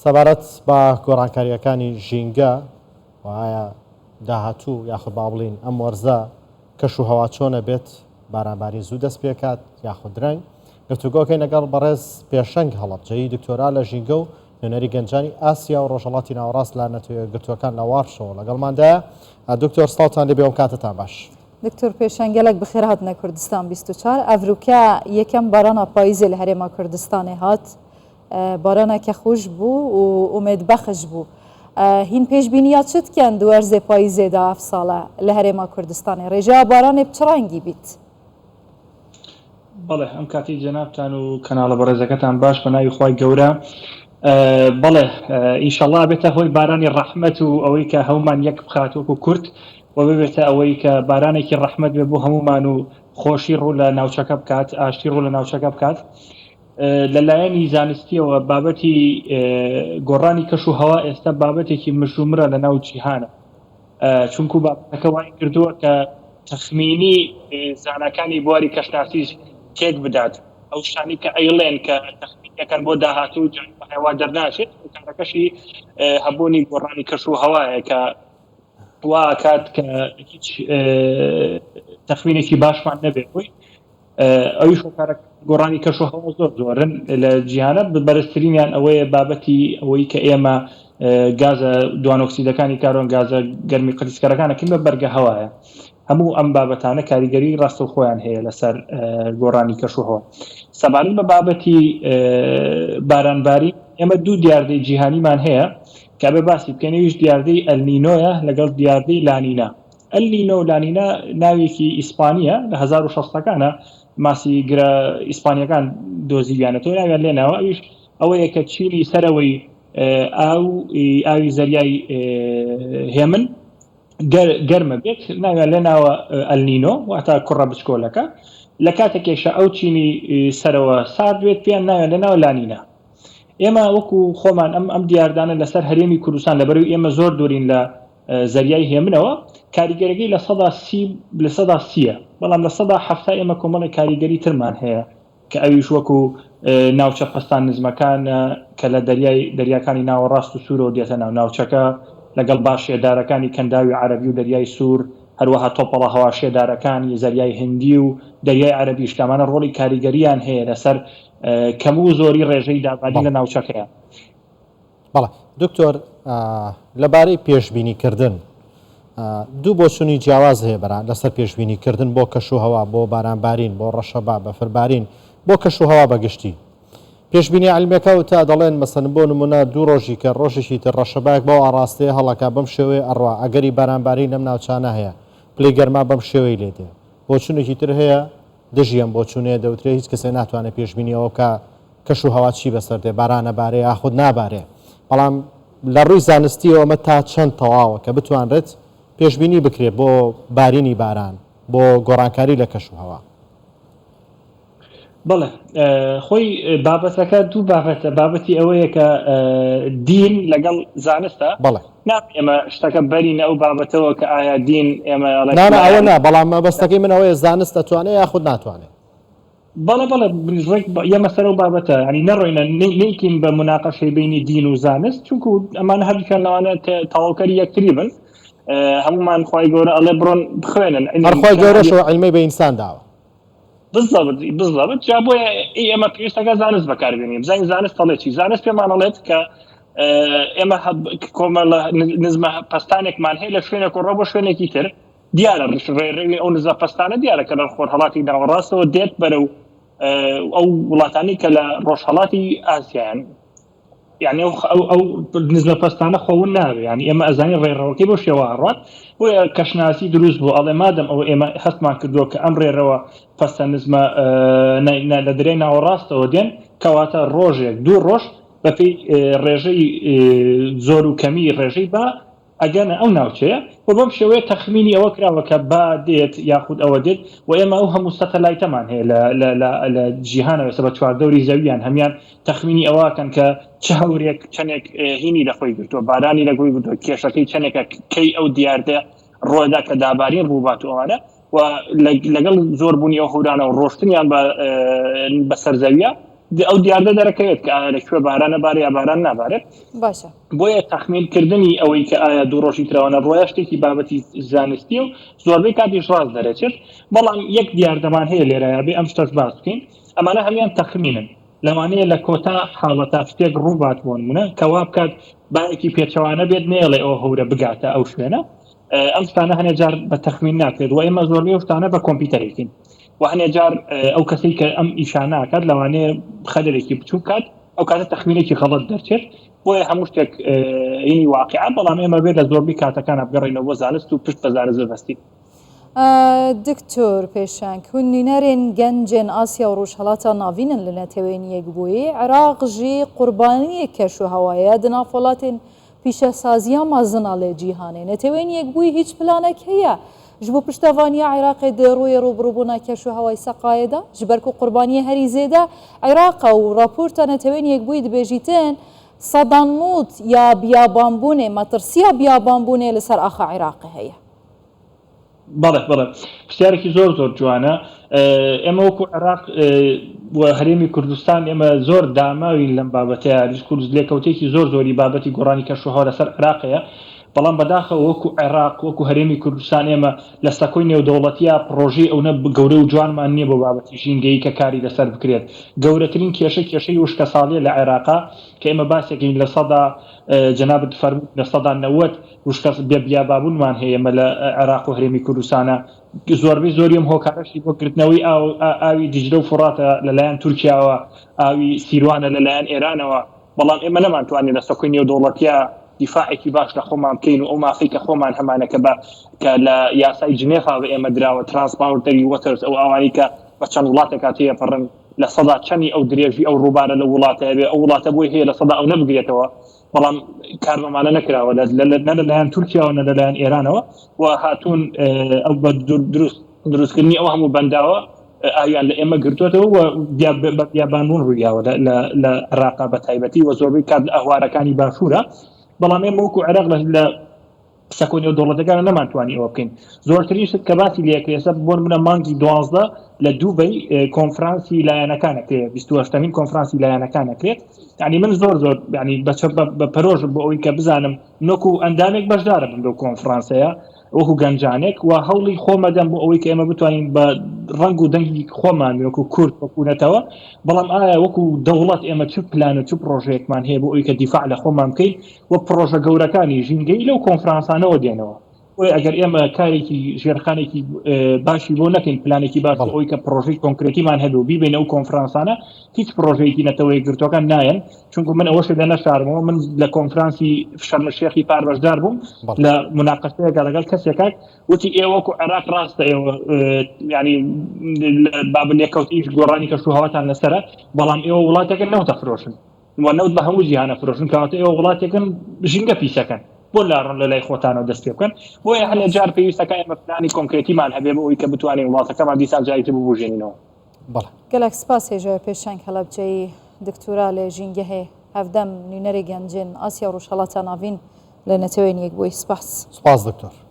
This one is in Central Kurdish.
سەبارەت بە گۆڕانکارییەکانی ژینگە و ئایا داهاتوو یاخود با بڵین ئەم وەرزە کەش و هەوا چۆنە بێت بارانبارین زوو دەست پێکات یاخود درەنگ گفتوگۆکەی لەگەڵ بەڕێز پێشەنگ هەڵەبجەیی دکتۆرا لە ژینگە و نوێنەری گەنجانی ئاسیا و ڕۆژهەڵاتی ناوەڕاست لە نەتەوە یەکگرتووەکان لە وارشەوە لەگەڵماندایە. دکتۆر سڵاوتان لێبێ و کاتتان باش. دکتۆر پێشەنگ گەلەک بخێر هاتنە کوردستان 24 ئەڤروکە یەکەم بارانا پاییزێ لە هەرێما کوردستانێ هات بارانەکە خوش بوو و ئومێد بەخش بوو هین پێشبینیا چ دکەن دو وەرزێ پاییزێدا ئەف ساڵە لە هەرێما کوردستانێ ڕێژەیا بارانێ ب چ ڕەنگی بیت؟ بەڵێ ئەم کاتەی جەنابتان و کەناڵە بەڕێزەکەتان باش بە ناوی خوای گەورە بەڵێ ئینشەڵا بێتە هۆی بارانی ڕەحمەت و ئەوەی کە هەمومان یەک بخات وەکو کورد و ببێتە ئەوەی کە بارانێکی ڕەحمەت بێ بۆ هەمومان و خۆشی ڕوو لە ناوچەکە بکات ئاشتی ڕوو لە ناوچەکە بکات لە لایەنی زانستیەوە بابەتی گۆڕانی کەش و هەوا ئێستا بابەتێکی مشومرە لە ناو جیهانە چونکو بابەتەکە وای کردووە کە تەخمینی زاناکانی بواری کەشناسیش تێک بدات ئەو شتانی کە ئەیڵێن کە تەخمینەکەن بۆ داهاتوو وا دەرناچێت کارەکەشی هەبوونی گۆڕانی کەش و هەوایە کە وا کات کە هیچ تەخمینێکی باشمان نەبێت بۆی ئەویش هۆکارە گۆڕانی کەش و هەوا زۆر زۆرن لە جیهانە بەرزترینیان ئەوەیە بابەتی ئەوەی کە ئێمە گازە دوانۆکسیدەکانی کارۆن گازە گەرمی قەتیسکەرەکانەکەین بە بەرگە هەوایە هەموو ئەم بابەتانە کاریگەری ڕاستەوخۆیان هەیە لەسەر گۆڕانی کەش و هەوا سەبارەت بە بابەتی بارانباری ئێمە دوو دیاردەی جیهانیمان هەیە کە بە باسی بکەین ئەویش دیاردەی ئەلنینۆیە لەگەڵ دیاردەی لانینا ئەلنینۆ و لانینا ناوێکی ئیسپانییە، لە 1060 ەکانە ماسی گرە ئیسپانیەکان دۆزیویانەتەوە ناویان لێناوە، ئەویش ئەوەیە کە چینی سەرەوەی ئاو ئاوی زەریای هێمن گەرمە بێت ناویان لێناوە ئەلنینۆ واتە کوڕە بچکۆلەکە، لە کاتێکێشە ئەو چینی سەرەوە سارد بێت پێیان ناویان لێناوە لانینا. ئێمە وەکو خۆمان ئەم ئەم دیاردانە لەسەر هەرێمی کوردستان لەبەرەوەی ئێمە زۆر دوورین لە زەریای هێمنەوە کاریگەرەکەی 30% 30%ە، بەڵام 70% ئێمە کۆمەڵێک کاریگەری ترمان هەیە کە ئەویش وەکو ناوچە پەستان نزمەکان کە لە دەریای دەریاکانی ناوەڕاست و سوورەوە دێتە ناو ناوچەکە لەگەڵ با شێدارەکانی کەنداوی عەرەبی و دەریای سوور هەروەها تۆپەڵە هەوا شێدارەکانی زەریای هندی و دەریای عەرەبیش کە ئەمانە ڕۆڵی کاریگەریان هەیە لەسەر کەم و زۆری ڕێژەی دابارین لە ناوچەکەیە. بەڵێ دکتۆر لەبارەی پێشبینی کردن دوو بۆچونی جیاواز هەیە بەران لەسەر پێشبینی کردن بۆ کەش و هەوا بۆ بارانبارین بۆ ڕەشەبا بەفربارین بۆ کەش و هەوا بەگشتی پێشبینی علمەکە و تا دەڵێن مەسەن بۆ نمونە دوو ڕۆژی کە ڕۆژێکی تر ڕەشەبایەک بەو ئاڕاستەیە هەڵەکە بەم شێوەیە ئەڕوا ئەگەری بارانبارین لەم ناوچانە هەیە پلەی گەرما بەم شێوەی لێ دێ بۆچونێکی تر هەیە دژی ئەم بۆچوونەیە دەوترێ هیچ کەسێ ناتوانێ پێشبینی ئەوە بکا کەش و هەوا چی بەسەر دێ، باران ئەبارێ یاخود نابارێ. بەڵام لە ڕووی زانستییەوە ئەمە تا چەند تەواوە کە بتوانرێت پێشبینی بکرێ بۆ بارینی باران، بۆ گۆڕانکاری لە کەش و هەوا؟ بەڵێ خۆی بابەتەکە دوو بابەتە بابەتی ئەوەیە کە دین لەگەڵ زانستە بەڵێ نا ئێمە شتەکە بەرینە ئەو بابەتەوە کە ئایا دین ئێمە ئەڵێ نا نا ئەوە نا بەڵام مەبەستەکەی من ئەوەیە زانست ئەتوانێ یاخود ناتوانێ. بەڵێ بەڵێ منیش ڕێک یەمە سەر ئەو بابەتە یانی نەڕۆینە نەیکەین بە موناقەشەی بینی دین و زانست چونکو ئەمانە هەردووکیان لەوانە تەواوکەری یەکتری بن هەمومان خوای گەورە ئەڵێ بڕۆن بخوێنن هەر خوای گەورەشەوە عیلمەی بە ئینسان داوە. بالضبط بالضبط جا بۆیە ئێمە پێویستەکە زانست بەکاربێنین بزانین زانست ئەڵێ چی زانست پێمان ئەڵێت کە ئێمە کۆمەڵە نزمە پەستانێکمان هەیە لە شوێنێک ڕۆ بۆ شوێنێکی تر دیارە ڕێڕەوی ئەو نزمە پەستانە دیارە کە لە خۆرهەڵاتی ناوەڕاستەوە دێت بەرەو ئەو وڵاتانی کە لە ڕۆژهەڵاتی ئاسیایان یعنی ئەو ئەو ئەو نزمە پەستانە خۆون ناوێ یعنی ئێمە ئەزانین ڕێڕەوەکەی بۆ شێوە ئەڕات بۆیە کەشناسی دروست بوو ئەڵێ مادەم ئەوە ئێمە هەستمان کردووە کە ئەم ڕێڕەوە پەستە نزمە لە دەریای ناوەڕاستەوە دێن کەواتە ڕۆژێک دوو ڕۆژ بەپێی ڕێژەی زۆر و کەمی ڕێژەی با ئەگەنە ئەو ناوچەیە و بەم شێوەیە تەخمینی ئەوە کراوە کە با دێت یاخود ئەوە دێت و ئێمە ئەو هەموو سەتەلایتەمان هەیە لە لە لە لە جیهانەوە ئێستا بە چواردەوری زەویان هەمیان تەخمینی ئەوە کەن کە چ هەورێک چەندێک هینی لە خۆی گرتووە بارانی لە گۆی گرتووە کێشەکەی چەندێکە کەی ئەو دیاردە ڕۆدا کە دابارین ڕووبات و ئەوانە و لەگەڵ زۆربوونی ئەو هەورانە و ڕۆشتنیان بە بەسەر زەویە. ئەو دیاردە دەرەکەوێت کە ئایا لە کوێ بارانە بارێ یا باران نابارێت. باشە. بۆیە تەخمین کردنی ئەوەی کە ئایا دوو ڕۆژی ترەوە نەڕۆیە شتێکی بابەتی زانستیە و زۆربەی کاتیش ڕاست دەرەچێت. بەڵام یەک دیاردەمان هەیە لێرەیا بێ ئەم شتەش باس بکەین، ئەمانە هەموویان تەخمینن. لەوانەیە لە کۆتا حاڵەتا شتێک ڕووبات بۆ نمونە کە وا بکات بایەکی پێچەوانە بێت نەیەڵێ ئەو هەورە بگاتە ئەو شوێنە. ئەم شتانە هەنێ جار بە تەخمین ناکرێت و ئێمە زۆربەی ئەو شتانە بە کۆمپیوتەرێکین و هەنێ جار ئەو کەسەی کە ئەم ئیشانە ئەکات لەوانەیە خەلەلێکی بچووک کات ئەو کاتە تەخمینێکی غەڵەت دەرچێت. بۆیە هەموو شتێک هینی واقعە، بەڵام ئێمە بێت لە زۆربەی کاتەکانە بگەڕێینەوە بۆ زانست و پشت بە زانست ببەستین. دکتۆر پێشەنگ، هون نوینەرێن گەنجێن ئاسیا و ڕۆژهەڵاتا ناڤینن لە نەتەوەێن یەکبوویی، عراق ژی قوربانیێ کەش و هەوایە د ناف وڵاتێن پیشەسازیا مەزنا لە جیهانێ. نەتەوەێن یەکبوویی هیچ پلانەک هەیە ژ بۆ پشتەڤانیا عراقێ د ڕووێ ڕووبڕووبوونا کەش و هەوای سەقایێدا؟ ژ بەر کو قوربانیێ هەری زێدە عراقە و ڕاپۆرتا نەتەوەێن یەکبوویی دبێژیتن سەدان نۆد یا بیابانبوونێ مەترسیا بیابانبوونێ لە سەر ئاخا عراقێ هەیە. بەڵێ بەڵێ پرسیارێکی زۆر زۆر جوانە. ئێمە وەکو عێراق و هەرێمی کوردستان ئێمە زۆر داماوین لەم بابەتەیە کورد لێکەوتێکی زۆر زۆری بابەتی گۆڕانی کەشوهەوا لەسەر عێراق هەیە بەڵام بەداخەوە وەکو عێراق وەکو هەرێمی کوردستان ئێمە لە سەکۆی نێودەوڵەتیە پڕۆژەی ئەونە گەورە و جوانمان نییە بۆ بابەتی ژینگەیی کە کاری لەسەر بکرێت گەورەترین کێشە کێشەی وشکەساڵیە لە عێراقا کە ئێمە باسێکین 90% جەنابت فەرمووت 90% وشکە بێ بیابابوونمان هەیە ئێمە لە عێراق و هەرێمی کوردستانە زۆربەی زۆری ئەم هۆکارەشی بۆ گرتنەوەی ئاو ئاوی دیجلە و فوڕاتە لەلایەن تورکیاوە ئاوی سیروانە لەلایەن ئێرانەوە بەڵام ئێمە نەمانتوانی لە سەکۆی نێودەوڵەتیە دیفاعێکی باش لە خۆمان بکەین و ئەو مافەی کە خۆمان هەمانە کە بە کە لە یاسای جنێفا بە ئێمە دراوە transboundary waters ئەو ئاوانەی کە بە چەند وڵاتێکا تێپەڕن لە سەدا چەنی ئەو درێژی ئەو ڕووبارە لەو وڵاتە هەبێ ئەو وڵاتە بۆی هەیە لە سەدا ئەو نەبگرێتەوە بەڵام کار بەمانە نەکراوە نە لەلایەن تورکیاوە نە لەلایەن ئێرانەوە و هاتوون ئەو بە دروست دروستکردنی ئەو هەموو بەنداوە ئاویان لە ئێمە گرتوێتەوە و بە بیابانبوون ڕوویاوە لە عێراقا بە تایبەتی و زۆربەی کات لە ئەهوارەکانی باشوورە بەڵام ئێمە وەکو عێراق لە سەکۆ نێودەوڵەتەکان نەمانتوانی ئەوە بکەین زۆرترین شت کە باسی لەکرێسە بۆ منە مانگی دوازدە لە دوبەی کۆنفرانسی لایەنەکان ئەکرێت 28مین کۆنفرانسی لایەنەکان ئەکرێت یعنی من زۆر زۆر ینی بە پەرۆژم بۆ ئەوەی کە بزانم نۆکو ئەندامێک بەشدارە بم لەو کۆنفرانسەیە وەکو گەنجانێک و هەوڵی خۆمەدەم بۆ ئەوەی کە ئێمە بتوانین بە ڕەنگ و دەنگی خۆمان وەکو کورد وەکو نەتەوە بەڵام ئایا وەکو دەوڵەت ئێمە چ پلان و چ پرۆژەیەکمان هەیە بۆ ئەوەی کە دیفاع لە خۆمان بکەین و پڕۆژە گەورەکانی ژینگەیی لەو کۆنفرانسانەوە دێنەوە. بۆیە ئەگەر ئێمە کارێکی ژێرخانێکی باشی بۆ نەکەین پلانێکی باش بۆ ئەوەی کە پڕۆژەی کۆنکرێتیمان هەبێ و بیبەینە ئەو کۆنفرانسانە هیچ پڕۆژەیەکی نەتەوە یەکگرتووەکان نایەن چونکو من ئەوەش لە نەشارمەوە من لە کۆنفرانسی شەرمەشێخی پار بەشدار بووم لە مناقەشەیەکە لەگەڵ کەسێکا وتی ئێوە وەکو عێراق ڕاستە ئێوە ینی باب لێکەوتیش گۆڕانی کەش و هەواتان لەسەرە بەڵام ئێوە وڵاتێکە نەوتە فرۆشن و نەوت بە هەموو جیهانە فرۆشن کەواتە ئێوە وڵاتێکن ژینگە پیسەکەن بۆ لاڕۆن لە لای خۆتانەوە دەست پێ بکەن بۆیە هەنێ جار پێویستەکە ئێمە پلانی کۆنکرێتیمان هەبێ بۆ ئەوەی کە بتوانین وڵاتەکەمان دیسان جارێکی تر ببوژێنینەوە. بەڵێ. گەلەک سپاس هێژاێ پێشەنگ هەڵەبجەیی دکتورا لە ژینگەهێ هەڤدەم نوینەرێ گەنجێن ئاسیا و ڕوژهەڵاتا ناڤین لە نەتەوەێن یەکبووی سپاس. سپاس دکتۆر.